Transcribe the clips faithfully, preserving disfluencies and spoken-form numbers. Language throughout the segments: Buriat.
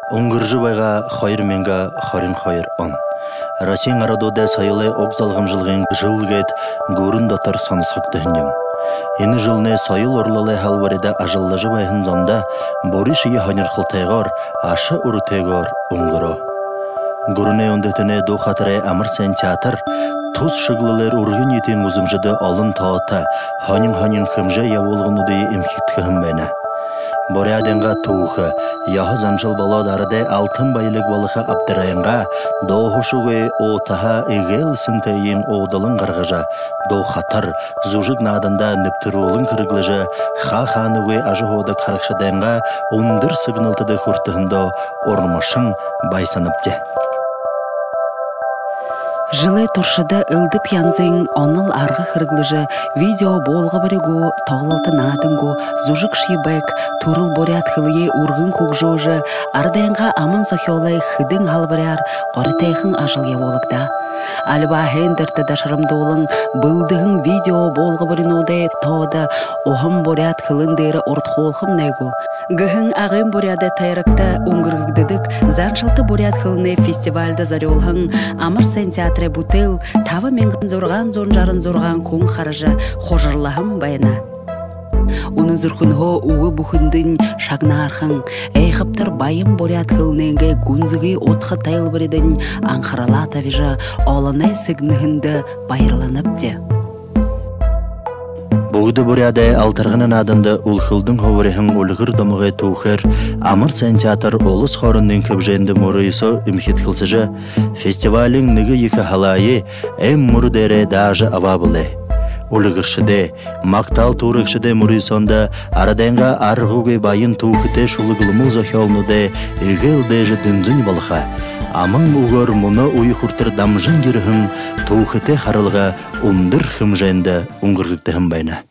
Үнгэржэ байгаа хоёр мянга хорин хоёр он Россиин арадуудай соёлой уг залгамжалгын жэл гээд гүрэн дотор соносхогдоһон юм. Энэ жэлнай соёл урлалай һалбарида ажаллажа байһан зондо бүришье һонирхолтойгоор, аша үрэтэйгөөр үнгэрөө. Гүрэнэй үндэһэтэнэй дуу хатарай «Амар сайн» театр тус шэглэлээр үргэн ниитын үзэмжэдэ олон тоото, һонин-һонин хэмжээ ябуулгануудые эмхидхэһэн байна. Буряадайнгаа түүхэ, ёһо заншал болоод арадай алтан баялиг болохо абдарайнгаа дууһашагүй уутаһаа эгээл сэнтэйень уудалан гаргажа, дуу хатар, зүжэг наадандаа нэбтэрүүлэн хэрэглэжэ, хаа хаанагүй ажаһуудаг харагшадайнгаа үндэр сэгнэлтэдэ хүртэһэндөө урмашан байсанабди. Жэлэй туршада элдэб янзын онол арга хэрэглэжэ, видео буулгабари гү, тоглолто наадан гү, зүжэгшье байг, түрэл буряад хэлэеэ үргэн хүгжөөжэ, арадайнгаа аман зохёолой хэдэн һалбаряар горитойхон ажал ябуулагдаа. Альбаа һайндэртэ дашарамдуулан бэлдэһэн видео буулгабаринуудай тоодо уһан буряад хэлэн дээрэ урдхуулхамнай гү гэһэн Агын Буряадай тойрогто үнгэргэгдэдэг заншалта буряад хэлэнэй фестивальда зорюулһан «Амар сайн» театрай бүтээл таба мянган зургаан зуун жаран зургаан хүн хаража, хужарлаһан байна. Үнэн зүрхэнһөө үгэ бүхэндэнь шагнаархан, айхабтар баян буряад хэлэнэйнгээ гүнзэгы удха тайлбаридань анхаралаа табижа, олоной сэгнэһэндэ баярланабди. Бүгэдэ буряадай алтаргана нааданда үлхэлдэн һубариһан үльгэр домогой түүхээр «Амар сайн» театр улас хоорондын хэбжээндэ мүрысөө эмхидхэлсэжэ, фестивалиин нэгэ ехэ һалаае эм мүрэ дээрээ даажа абаа бэлэй. Үльгэршэдэй, магтаал түүрэгшэдэй мүрысөөндэ арадайнгаа аргагүй баян түүхэтэй шүлэглэмэл зохёолнуудай эгээл дээжэ дэнзэнь болохо, аман үгөөр мүнөө үе хүрэтэр дамжан ерэһэн түүхэтэй харалга үндэр хэмжээндэ үнгэргэгдэһэн байна.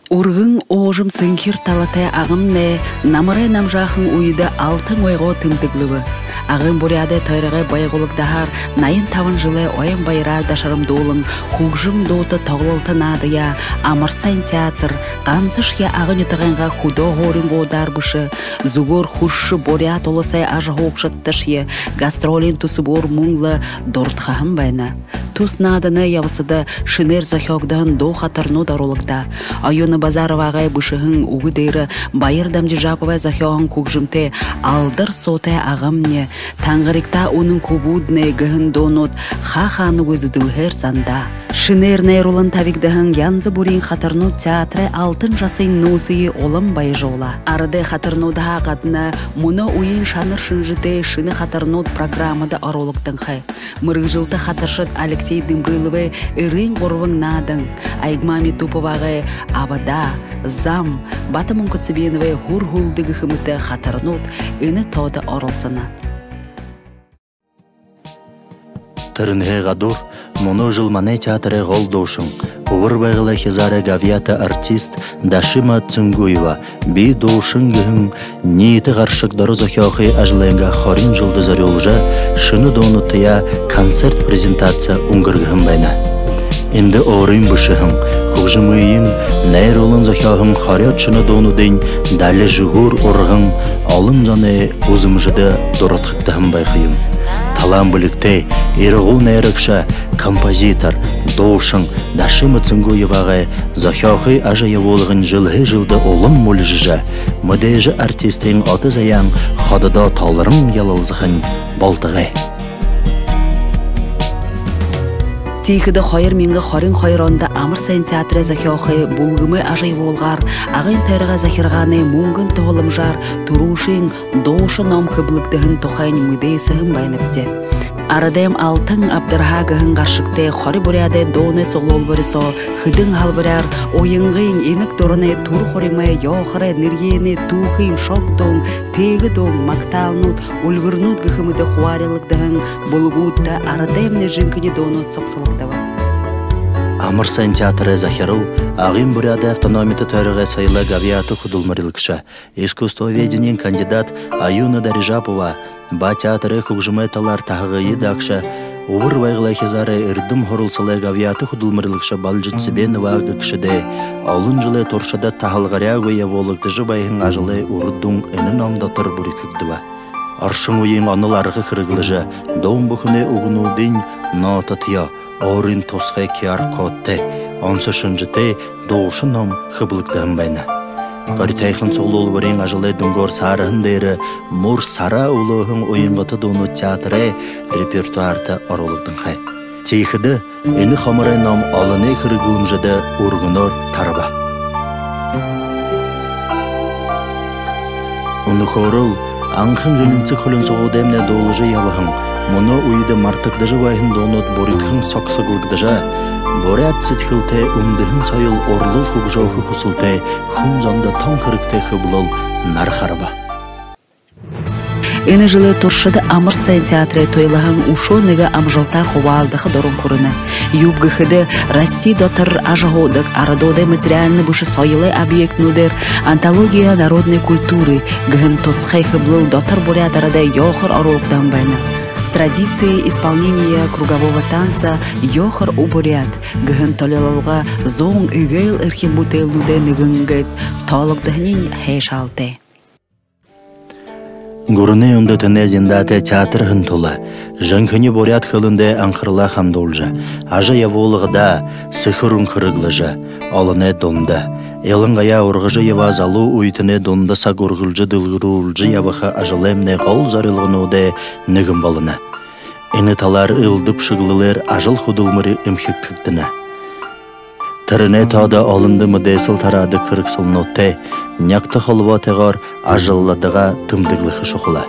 Үргэн уужам сэнхир талатай Агамнай намарай намжаахан үедэ алтан ойгоо тэмдэглэбэ. Агын Буряадай тойрогой байгуулагдаһаар наян табан жэлэй ойн баяраар дашарамдуулан, хүгжэм дуута тоглолто наадаяа «Амар сайн» театр гансашье Агын нютагайнгаа хүдөө һуурин буудаар бэшэ, зүгөөр хүршэ Буряад Уласай ажаһуугшадташье гастролиин түсэбөөр мүн лэ дурадхаһан байна. Тус нааданай ябасада шэнээр зохёогдоһон дуу хатарнууд оруулагдаа. Оюна Базаровагай бэшэһэн үгэ дээрэ Баяр Дамжижаповай зохёоһон хүгжэмтэй «Алдар суутай Агамни», «Тангаригтаа үнэн хүбүүднай» гэһэн дуунууд хаа хаанагүй зэдэлһээр зандаа. Шэнээр найруулан табигдаһан янза бүриин хатарнууд театрай алтан жасын нөөсые улам баяжуулаа. Арадай хатарнуудһаа гадна мүнөө үеын шанар шэнжэтэй шэнэ хатарнууд программада оруулагданхай. Мэргэжэлтэ хатаршад Алексей Дымбрыловай «Эрын гурбан наадан», Айгма Митуповагай «Абадаа», «Зам», Бата Мункоцыбеновай «Һүр һүлдэ» гэхэ мэтэ хатарнууд энэ тоодо оролсоно. Тэрэнһээ гадуур мүнөө жэл манай театрай гол дуушан, Үбэр Байгалай хизаарай габьяата артист Дашима Цынгуева «Би дуушан» гэһэн ниитэ гаршаг доро зохёохы ажалайнгаа хорин жэлдэ зорюулжа, шэнэ дуунуудтаяа концерт-презентаци үнгэргэһэн байна. Эндэ өөрын бэшэһэн, хүгжэмыень найруулан зохёоһон хорёод шэнэ дуунуудынь далижагуур урган, олон зоной үзэмжэдэ дурадхагдаһан байха юм. Талаан бэлигтэй, ирагуу найрагша, композитор, дуушан Дашима Цынгуевагай зохёохы ажаябуулгань жэлһээ жэлдэ улам мүлижэжэ, мэдээжэ артистын одо заяан хододоо толорон ялалзахань болтогой. Тиихэдэ хоёр мянга хорин хоёр ондо «Амар сайн» театрай зохёохы бүлгэмэй ажаябуулгаар Агын тойрогой захиргаанай мүнгэн туһаламжаар түрүүшын дуушан ном хэблэгдэһэн тухайнь мэдээсэһэн байнабди. Арадайм алтан абдарһаа гэһэн гаршагтай хори буряадай дуунай суглуулбари соо хэдэн һалбаряар уянгын, инаг дуранай, түрэ хуримай, ёохорой, нэрьеэнэй, түүхын, шог дуун, тэгэ дуун, магтаалнууд, үльгэрнүүд гэхэ мэтэ хубаарилагдһан бүлэгүүдтэ арадаймнай жэнхэни дуунууд согсологдобо. «Амар сайн» театрай захирал Агын Буряадай автономито тойрогой соёлой габьяата хүдэлмэрилэгшэ, искусствоведениин кандидат Оюна Дарижапова ба театрай хүгжэмэй талаар таһагые даагша Үбэр Байгалай хизаарай эрдэм һуралсалай габьяата хүдэлмэрилэгшэ Балжид Цыбенова гэгшэдэй олон жэлэй туршада таһалгаряагүй ябуулагдажа байһан ажалай үрэ дүн энэ ном дотор бүридхэгдэбэ. Оршон үеын онол арга хэрэглэжэ, дуун бүхэнэй үгэнүүдынь нототоёо, өөрын тусхай QR-кодтой, онсо шэнжэтэй дууша ном хэблэгдэһэн байна. Горитойхон суглуулбариин ажалай дүнгөөр саарһан дээрэ мүр сараа үлөөһэн уянгата дуунууд театрай репертуарта оруулагданхай. Тиихэдэ энэ хоморой ном олоной хэрэглэмжэдэ үргэнөөр тараба. Үнэхөөрөөл, анхан элинсэг хулинсагуудаймнай дуулажа ябаһан, мүнөө үедэ мартагдажа байһан дуунууд бүридхэн согсоглогдожо, буряад сэдьхэлтэй үндэһэн соёл урлал хүгжөөхэ хүсэлтэй хүн зондо тон хэрэгтэй хэблэл нара хараба. Энэ жэлэй туршада Амар сайн театрай туйлаһан үшөө нэгэ амжалтаар хубаалдаха дуран хүрэнэ. Юуб гэхэдэ, Росси дотор ажаһуудаг арадуудай материальна бэшэ соёлой объектнүүдээр «Антология народной культуры» гэһэн тусхай хэблэл дотор буряад арадай ёохор оруулагдаһан байна. «Традиции исполнения кругового танца ёохор у бурят» гэһэн толилолго зуун эгээл эрхим бүтээлнүүдэй нэгэн гээд тоологдоһониинь һайшаалтай. Гүрэнэй үндэтэнэй зиндаатай театр һэн тула, жэнхэни буряад хэлэндээ анхаралаа хандуулжа, ажал ябуулгадаа сэхэ үрэн хэрэглэжэ, олоной дунда, илангаяа ургажа ябаа залуу үетэнэй дунда саг үргэлжэ дэлгэрүүлжэ ябаха ажалаймнай гол зорилгонуудай нэгэн болоно. Энэ талаар элдэб шэглэлээр ажал хүдэлмэри эмхидхэгдэнэ. Тэрэнэй тоодо олондо мэдээсэл тараадаг хэрэгсэлнүүдтэй нягта холбоотойгоор ажалладагаа тэмдэглэхэ шухала.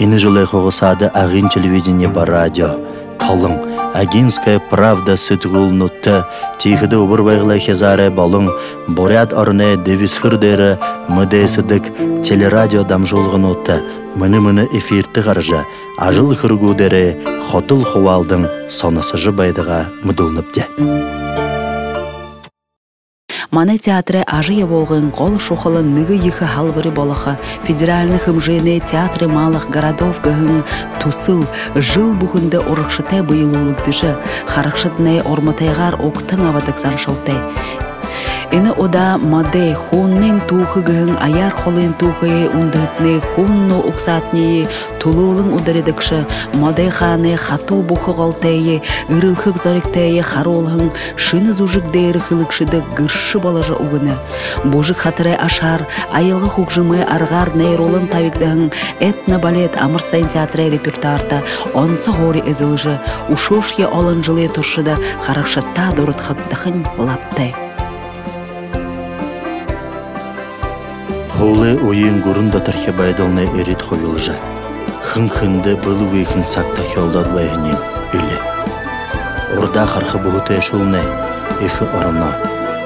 Энэ жэлэй хугасаада Агын телевидени ба радио, «Толон», «Агинская правда» сэтгүүлнүүдтэ, тиихэдэ Үбэр Байгалай хизаарай болон Буряад ороной дэбисхэр дээрэ мэдээсэдэг телерадио дамжуулгануудта мэнэ-мэнэ эфиртэ гаража, ажал хэрэгүүдээрээ ходол хубаалдан соносожо байдгаа мэдүүлнэбди. Манай театрай ажал ябуулгын гол шухала нэгэ ехэ һалбари болохо федеральна хэмжээнэй «Театры малых городов» гэһэн түсэл жэл бүхэндэ урагшатай бэелүүлэгдэжэ, харагшаднай урматайгаар угтан абадаг заншалтай. Энэ удаа модой, хүнэй түүхэ гэһэн аяар холын түүхые үндэһэтэнэй хүн нөө угсаатаниие түлөөлэн ударидагша модой хаанай хатуу бүхэ голтойе, эрэлхэг зоригтойе харуулһан шэнэ зүжэг дээрэ хэлэгшэдэ гэршэ боложо үгэнэ. Бүжэг хатарай ашаар, аялга хүгжэмэй аргаар найруулан табигдаһан этнобалет Амар сайн театрай репертуарта онсо һуури эзэлжэ, үшөөшье олон жэлэй туршада харагшадта дурадхагдахань лабтай. Һүүлэй үеын гүрэн доторхи байдалнай эрид хубилжа, хэн хэндэ бэлэгүй һэн саг тохёолдоод байһаниинь элэ. Урдаа хараха бүһэтэйшүүлнай эхэ ороноо,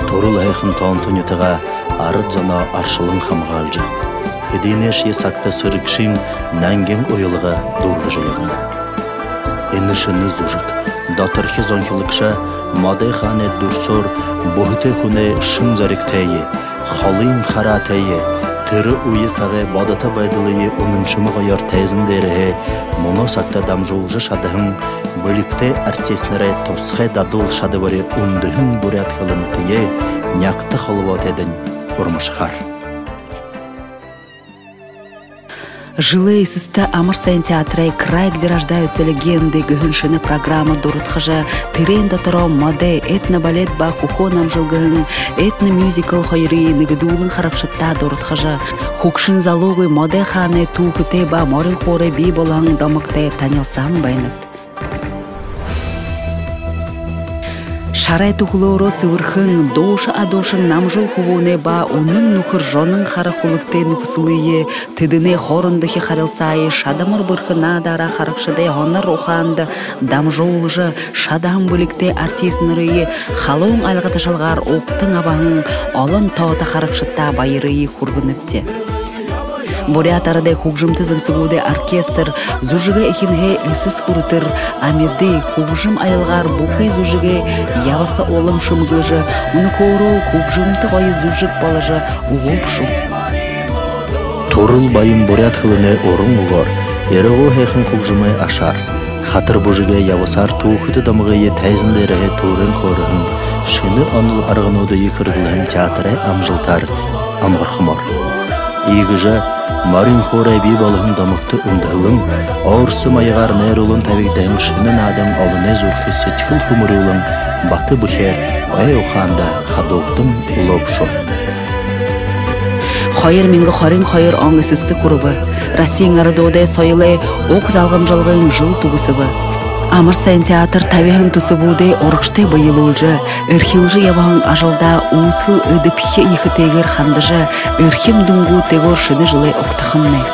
түрэл һайхан тоонто нютагаа, арад зоноо аршалан хамгаалжа, хэдынэшье сагта сэрэгшын нангин уялга дүүргэжэ ябана. Энэ шэнэ зүжэг доторхи зонхилогшо модой хаанай дүрсөөр бүһэтэй хүнэй шэн зоригтойе, холын хараатайе, тэрэ үе сагай бодото байдалые үнэншэмэ гоёор тайзан дээрэһээ мүнөө сагта дамжуулжа шадаһан бэлигтэй артистнарай тусхай дадал шадабари үндэһэн буряад хэлэнтэеэ нягта холбоотойдонь урмашахаар. Жэлэй эсэстэ Амар сайн театрай «Край, где рождаются легенды» гэһэн шэнэ программа дурадхажа, тэрээн дотороо модой, этнобалет ба «Хүхөө Намжил» гэһэн этномюзикл хоёрые нэгэдүүлэн харагшадта дурадхажа, хүгшэн залуугүй модой хаанай түүхэтэй ба морин хуурай бии болоһон домогтой танилсаһан байнат. Шарай түхэлөөрөө сэбэрхэн, дууша адуушан Намжил хүбүүнэй ба үнэн нүхэр Жонон хара хүлэгтэй нүхэсэлые, тэдэнэй хоорондохи харилсаае шадамар бэрхэ наадаараа харагшадай һонор ухаанда дамжуулжа шадаһан бэлигтэй артистнарые халуун альга ташалгаар угтан абаһан олон тоото харагшадта баярые хүргэнэбди. Буряад арадай хүгжэмтэ зэмсэгүүдэй оркестр зүжэгэй эхинһээ эсэс хүрэтэр амиды хүгжэм аялгаар бүхы зүжэгэй ябаса улам шэмэглэжэ, үнэхөөрөө хүгжэмтэ гоё зүжэг боложо үгөө бшуу. Түрэл баян буряад хэлэнэй уран үгөөр, ирагуу һайхан хүгжэмэй ашаар, Хатар бүжэгэй ябасаар түүхэтэ домогые тайзан дээрэһээ түүрэн хөөрэһэн, шэнэ онол аргануудые хэрэглэһэн театрай амжалтаар омогорхомоор. Иигэжэ морин хуурай бии болоһон домогто үндэһэлэн, оршо маягаар найруулан табигдаһан шэнэ наадан олоной зүрхэ сэдьхэл хүмэрүүлэн, бата бэхеэр ой ухаанда хадуугдан үлөө бшуу. Хоёр мянга хорин хоёр он эсэстэ хүрэбэ. Россиин арадуудай соёлой уг залгамжалгын жэл түгэсэбэ. Амар сайн театр табиһан түсэбүүдээ урагшатай бэелүүлжэ, эрхилжэ ябаһан ажалдаа үүсхэл эдэбхи ехэтэйгээр хандажа, эрхим дүнгүүдтэйгөөр шэнэ жэлээ угтахамнай.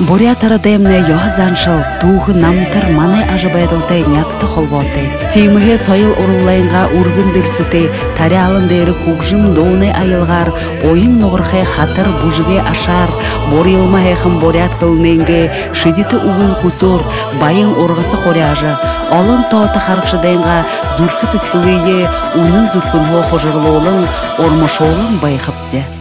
Буряад арадаймнай ёһо заншал, түүхэ, намтар манай ажабайдалтай нягта холбоотой. Тиимэһээ соёл уралайнгаа үргэн дэлсэтэй, таряалан дээрэ хүгжэм дуунай аялгаар, уян нугархай хатар бүжэгэй ашаар, бурьялма һайхан буряад хэлэнэйнгээ шэдитэ үгын хүсөөр баян ургаса хуряажа, олон тоото харагшадайнгаа зүрхэ сэдьхэлые үнэн зүрхэнһөө хужарлуулан, урмашуулан байхабди.